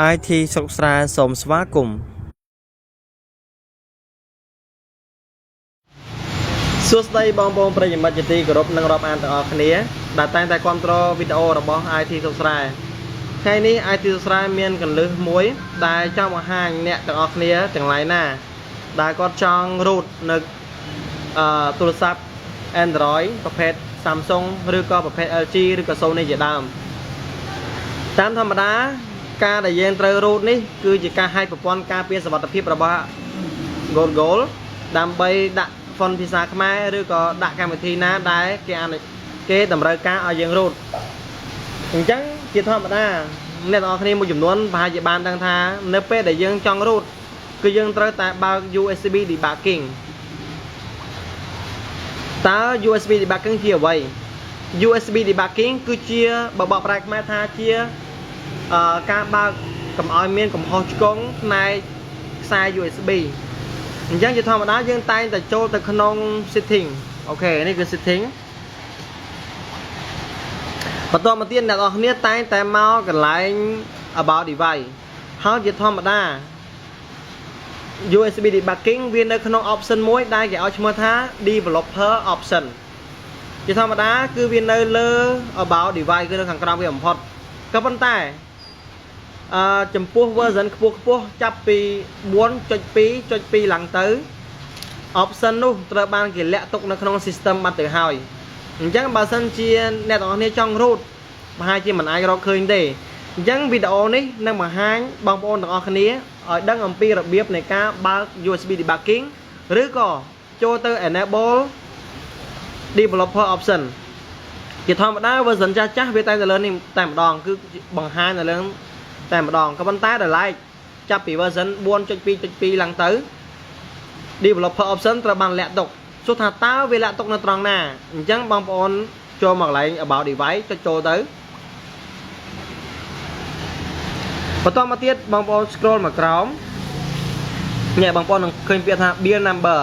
IT ស្រុកស្រែសូមស្វាគមន៍សួស្តីបងប្អូនប្រិយមិត្តជាទីគោរពនិងរាប់អានទាំងអស់គ្នាដែលតែងតែគ្រប់គ្រងវីដេអូរបស់ IT ស្រុកស្រែថ្ងៃនេះ IT ស្រុកស្រែមានគន្លឹះមួយដែលចង់បង្ហាញអ្នកទាំងអស់គ្នាទាំងឡាយណាដែលគាត់ចង់ root នៅទូរស័ព្ទ Android ប្រភេទ Samsung ឬក៏ប្រភេទ LG ឬក៏ Sony ជាដើមតាមធម្មតាការដែលយើងត្រូវ root នេះគឺជាការ hack ប្រព័ន្ធការពារសុវត្ថិភាពរបស់ Google ដើម្បីដាក់ font ភាសាខ្មែរឬក៏ដាក់កម្មវិធីណាដែលគេអានគេតម្រូវការឲ្យយើង root អញ្ចឹងជាធម្មតាអ្នកទាំងអស់គ្នាមួយចំនួនប្រហែលជាបានដឹងថានៅពេលដែលយើងចង់ root គឺយើងត្រូវតែបើក USB debugging តើ USB debugging ជាអ្វី USB debugging គឺជាបើបកប្រែខ្មែរថាជាការបើកកុំឲ្យមានកំហុសឆ្គងផ្នែកខ្សែ USB អញ្ចឹងជាធម្មតាយើងតែងតែចូលទៅក្នុង setting OK នេះគឺ setting បន្តមកទៀតអ្នកនរគ្នាតែងតែមកកន្លែង about device ហើយជាធម្មតា USB debugging វានៅក្នុង option មួយដែលគេឲ្យឈ្មោះថា developer option ជាធម្មតាគឺវានៅលើ about device គឺនៅខាងក្រោមវាបំផុតក៏ប៉ុន្តែចំពោះ version ខ្ពស់ខ្ពស់ចាប់ពី4.2.2ឡើងទៅ option នោះត្រូវបានគេលាក់ទុកនៅក្នុង system បាត់ទៅហើយអញ្ចឹងបើសិនជាអ្នកទាំងអស់គ្នាចង់ root ប្រហែលជាមិនអាចរកឃើញទេអញ្ចឹងវីដេអូនេះនឹងបង្ហាញបងប្អូនទាំងអស់គ្នាឲ្យដឹងអំពីរបៀបនៃការបើក USB debugging ឬក៏ចូលទៅ enable developer option ជាធម្មតា version ចាស់ចាស់វាតែនៅលើនេះតែម្ដងគឺបង្ហាញនៅលើតែម្ដងក៏ប៉ុន្តែដល់ឡែកចាប់ពី version 4.2.2ឡើងទៅ developer option ត្រូវបានលាក់ទុកសួរថាតើវាលាក់ទុកនៅត្រង់ណាអញ្ចឹងបងប្អូនចូលមកកន្លែង about device ចុចចូលទៅបន្តមកទៀតបងប្អូន scroll មកក្រោមញ៉ែបងប្អូននឹងឃើញពាក្យថា build number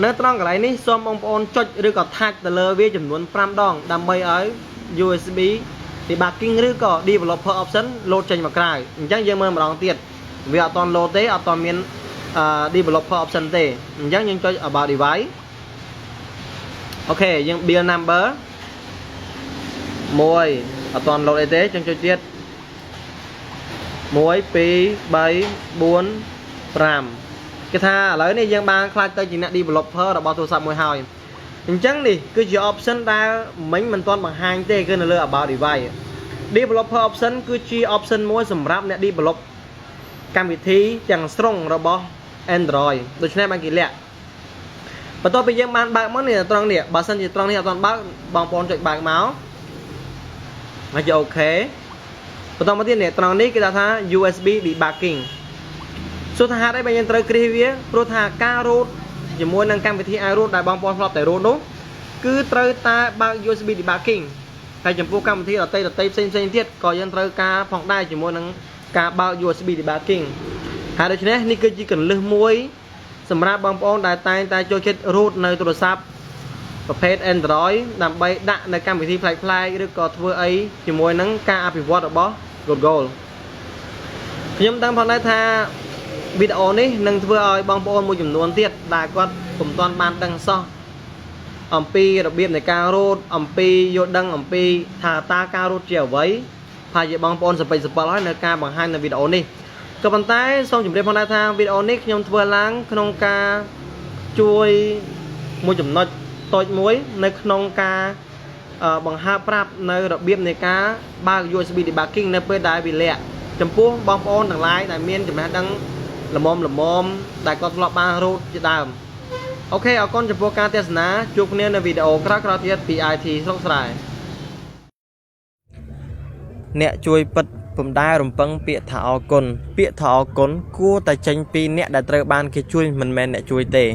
នៅត្រង់កន្លែងនេះសូមបងប្អូនចុចឬក៏ touch ទៅលើវាចំនួន5ដងដើម្បីឲ្យ USB debugging ឬក៏ developer option លោតចេញមកក្រៅអញ្ចឹងយើងមើលម្ដងទៀតវាអត់ទាន់លោតទេអត់ទាន់មាន developer option ទេអញ្ចឹងយើងចុច about device OK យើង build number 1អត់ទាន់លោតអីទេចឹងចុចទៀត1 2 3 4 5គេថាឥឡូវនេះយើងបានក្លាយទៅជាអ្នក developer របស់ទូរស័ព្ទមួយហើយអញ្ចឹងនេះគឺជា option ដែលមិញមិនទាន់បង្ហាញទេគឺនៅលើ about device developer option គឺជា option មួយសម្រាប់អ្នក develop កម្មវិធីទាំងស្រុងរបស់ Android ដូច្នេះបានគេលាក់បន្ទាប់ពីយើងបានបើកមកនេះត្រង់នេះបើសិនជាត្រង់នេះអត់ទាន់បើកបងប្អូនចុចបើកមកហើយចុច OK បន្តមកទៀតនេះត្រង់នេះគេថា USB debugging សួរថាហេតុអីបើយើងត្រូវគ្រីសវាព្រោះថាការ root ជាមួយនឹងកម្មវិធី iRoot ដែលបងប្អូនធ្លាប់តែ root នោះគឺត្រូវតែបើក USB debugging ហើយចំពោះកម្មវិធីដទៃដទៃផ្សេងផ្សេងទៀតក៏យើងត្រូវការផងដែរជាមួយនឹងការបើក USB debugging ហើយដូច្នេះនេះគឺជាគន្លឹះមួយសម្រាប់បងប្អូនដែលតែងតែចូលចិត្ត root នៅទូរស័ព្ទប្រភេទ Android ដើម្បីដាក់នៅកម្មវិធីប្លែកៗឬក៏ធ្វើអីជាមួយនឹងការអភិវឌ្ឍរបស់ Google ខ្ញុំដឹងផងដែរថាវីដេអូនេះនឹងធ្វើឲ្យបងប្អូនមួយចំនួនទៀតដែលគាត់ពុំទាន់បានដឹងសោះអំពីរបៀបនៃការ root អំពីយល់ដឹងអំពីថាតើការ root ជាអ្វីប្រហែលជាបងប្អូនសពេចសពិលហើយនៅការបង្ហាញនៅវីដេអូនេះក៏ប៉ុន្តែសូមជម្រាបផងដែរថាវីដេអូនេះខ្ញុំធ្វើឡើងក្នុងការជួយមួយចំណុចតូចមួយនៅក្នុងការបង្ហើបប្រាប់នៅរបៀបនៃការបើក USB debugging នៅពេលដែលវាលាក់ចំពោះបងប្អូនទាំងឡាយដែលមានចំណេះដឹងល្មមល្មមដែលគាត់ធ្លាប់បាន root ជាដើម OK អរគុណចំពោះការទស្សនាជួបគ្នានៅវីដេអូក្រោយៗទៀតពី IT ស្រុកស្រែអ្នកជួយពិតពុំដែលរំពឹងពាក្យថាអរគុណពាក្យថាអរគុណគួរតែចេញពីអ្នកដែលត្រូវបានគេជួយមិនមែនអ្នកជួយទេ។